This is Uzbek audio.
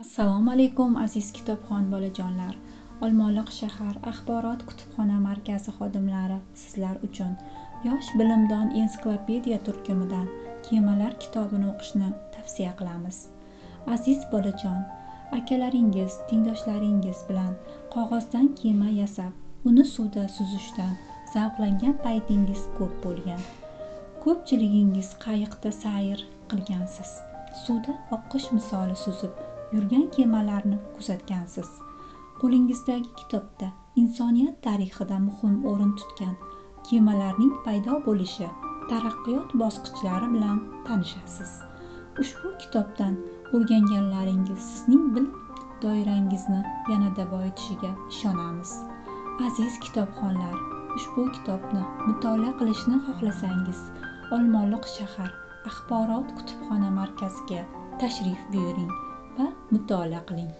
Assalomu alaykum, aziz kitobxon bolajonlar. Olmaliq shahar axborot kutubxona markazi xodimlari sizlar uchun Yosh bilimdon ensiklopediya turkumidan Kemalar kitobini o'qishni tavsiya qilamiz. Aziz bolajon, akalaringiz, tengdoshlaringiz bilan qog'ozdan kema yasab, uni suvda suzishdan zavqlangan paytingiz ko'p bo'lgan. Ko'pchiligingiz qayiqda sayr qilgansiz. Suvda oqish misoli suzib yurgan kemalarni kuzatgansiz. Qo'lingizdagi kitobda insoniyat tarixida muhim o'rin tutgan kemalarning paydo bo'lishi, taraqqiyot bosqichlari bilan tanishasiz. Ushbu kitobdan o'rganganlaringiz sizning bilim doirangizni yanada boyitishiga ishonamiz. Aziz kitobxonlar, ushbu kitobni mutolaa qilishni xohlasangiz, Olmaliq shahar axborot kutubxona markaziga tashrif buyuring va mutolaa qiling.